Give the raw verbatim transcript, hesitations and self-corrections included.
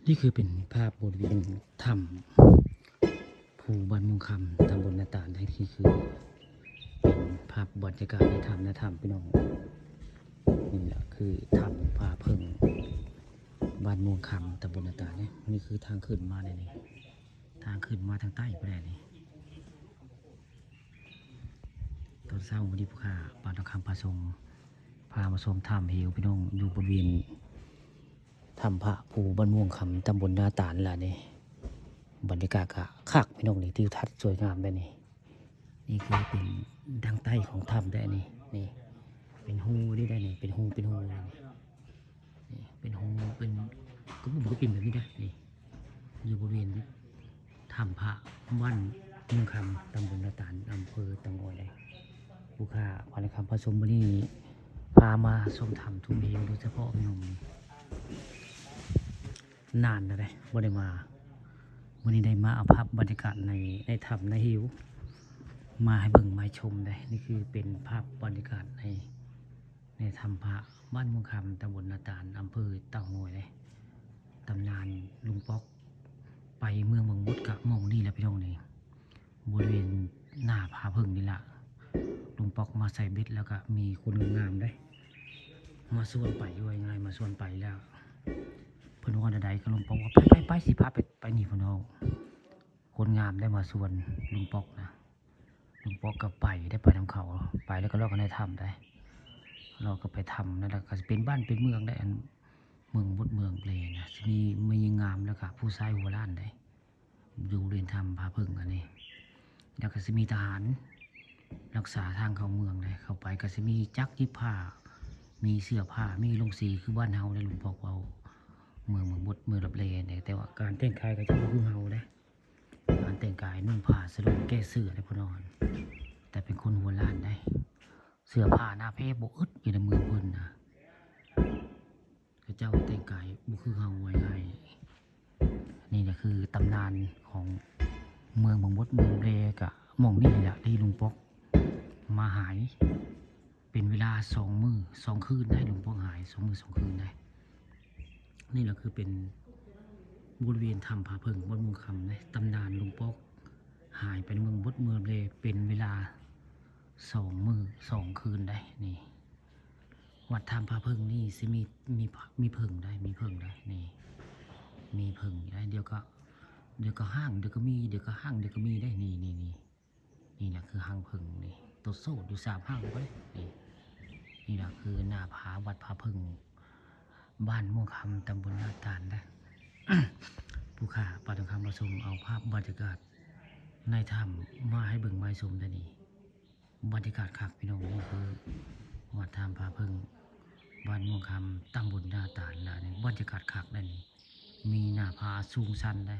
นี่คือเป็นภาพบริเวณถ้ำภูบ้านม่วงคำ ตำบลนาตาล และนี่คือเป็นภาพบรรยากาศในถ้ำนะถ้ำพี่น้อง นี่แหละคือถ้ำผาเพิ่ง บ้านม่วงคำ ตำบลนาตาลเนี่ย นี่คือทางขึ้นมาเลยนี่ ทางขึ้นมาทางใต้ไปเลยนี่ ตอนเช้าวันนี้ผู้ข้าปานทองคำพาชม พามาชมถ้ำเหวพี่น้อง อยู่บริเวณถ้ำผาภูบ้านม่วงคำ ตำบลนาตาลล่ะนี่ บรรยากาศก็คักพี่น้องนี่ ทิวทัศน์สวยงามเลยนี่ นี่คือเป็นทางใต้ของถ้ำได้นี่ นี่ เป็นฮูนี่ได้นี่ เป็นฮู เป็นฮูเลยนี่ นี่ เป็นฮู เป็นกระบุ่มกระปิ่มแบบนี้ได้นี่ อยู่บริเวณถ้ำผาบ้านม่วงคำ ตำบลนาตาล อำเภอเต่างอยได้ ผู้ข้าพานคำพาชมมื้อนี้ พามาชมถ้ำทุ่งเหวโดยเฉพาะพี่น้องนี่ นานแล้วเด้ บ่ได้มา มื้อนี้ได้มาเอาภาพบรรยากาศใน ในถ้ำในเหว มาให้เบิ่งมาให้ชมเด้ นี่คือเป็นภาพบรรยากาศใน ในถ้ำผาบ้านม่วงคำ ตำบลนาตาล อำเภอเต่างอยเด้ ตำนานลุงป๊อก ไปเมืองบางมดกะหม่องนี่แหละพี่น้องนี่ บริเวณหน้าผาเพิ่งนี่ล่ะ ลุงป๊อกมาใส่เบ็ดแล้วก็มีคนงามๆเด้ มาชวนไป ว่าง่ายๆ มาชวนไปแล้ว เพิ่นว่าใดๆ ก็ลุงป๊อกว่า ไปๆๆ สิพาไป ไปนี่ เพิ่นว่า คนงามได้มาชวนลุงป๊อกนะ ลุงป๊อกก็ไป ได้ไปนำเขา ไปแล้วก็เลาะกันในถ้ำได้ เลาะก็ไปถ้ำนั่นแหละ ก็สิเป็นบ้านเป็นเมืองได้ อันเมืองบดเมืองเปลนะ สิมีแม่หญิงงามแล้วก็ผู้ชายหัวล้านได้ อยู่บริเวณถ้ำผาเพิ่งอันนี้ แล้วก็สิมีทหารรักษาทางเข้าเมืองได้ เข้าไปก็สิมีจักรเย็บผ้า มีเสื้อผ้า มีโรงสีคือบ้านเฮาได้ ลุงป๊อกเว้า เมือง เมืองบด เมืองลับแลเนี่ย แต่ว่าการแต่งกายก็จะบ่คือเฮาได้ การแต่งกายนุ่งผ้าสะโหลงแก้เสื้อได้พี่น้อง แต่เป็นคนหัวล้านได้ เสื้อผ้าหน้าแพร่บ่อึดอยู่ในเมืองเพิ่นนะ เขาเจ้าแต่งกายบ่คือเฮา ว่าง่ายๆ นี่แหละคือตำนานของเมืองบางมด เมืองแพร่กะหม่องนี่แหละที่ลุงป๊อกมาหาย เป็นเวลาสองมื้อสองคืนได้ ลุงป๊อกหายสองมื้อสองคืนได้ นี่แหละคือเป็นบริเวณถ้ำผาเพิ่งบ้านม่วงคำนะ ตำนานลุงป๊อกหายไปในเมืองบด เมืองแพร่เป็นเวลาสองมื้อสองคืนได้นี่ วัดถ้ำผาเพิ่งนี่สิมี มี มีเพิ่งได้ มีเพิ่งได้นี่ มีเพิ่งได้ เดี๋ยวก็ เดี๋ยวก็ห้าง เดี๋ยวก็มี เดี๋ยวก็ห้าง เดี๋ยวก็มีได้นี่ นี่ นี่ นี่แหละคือห้างเพิ่งนี่ ตัวโสดอยู่สามห้างไปนี่ นี่แหละคือหน้าผาวัดผาเพิ่ง บ้านม่วงคำ ตำบลนาตาลนะ ผู้ข้าปานทองคำพาชมเอาภาพบรรยากาศในถ้ำมาให้เบิ่งมาให้ชมได้นี่ บรรยากาศคักพี่น้อง นี่คือวัดถ้ำผาเพิ่ง บ้านม่วงคำ ตำบลนาตาลล่ะนี่ บรรยากาศคักได้นี่ มีหน้าผาสูงชันได้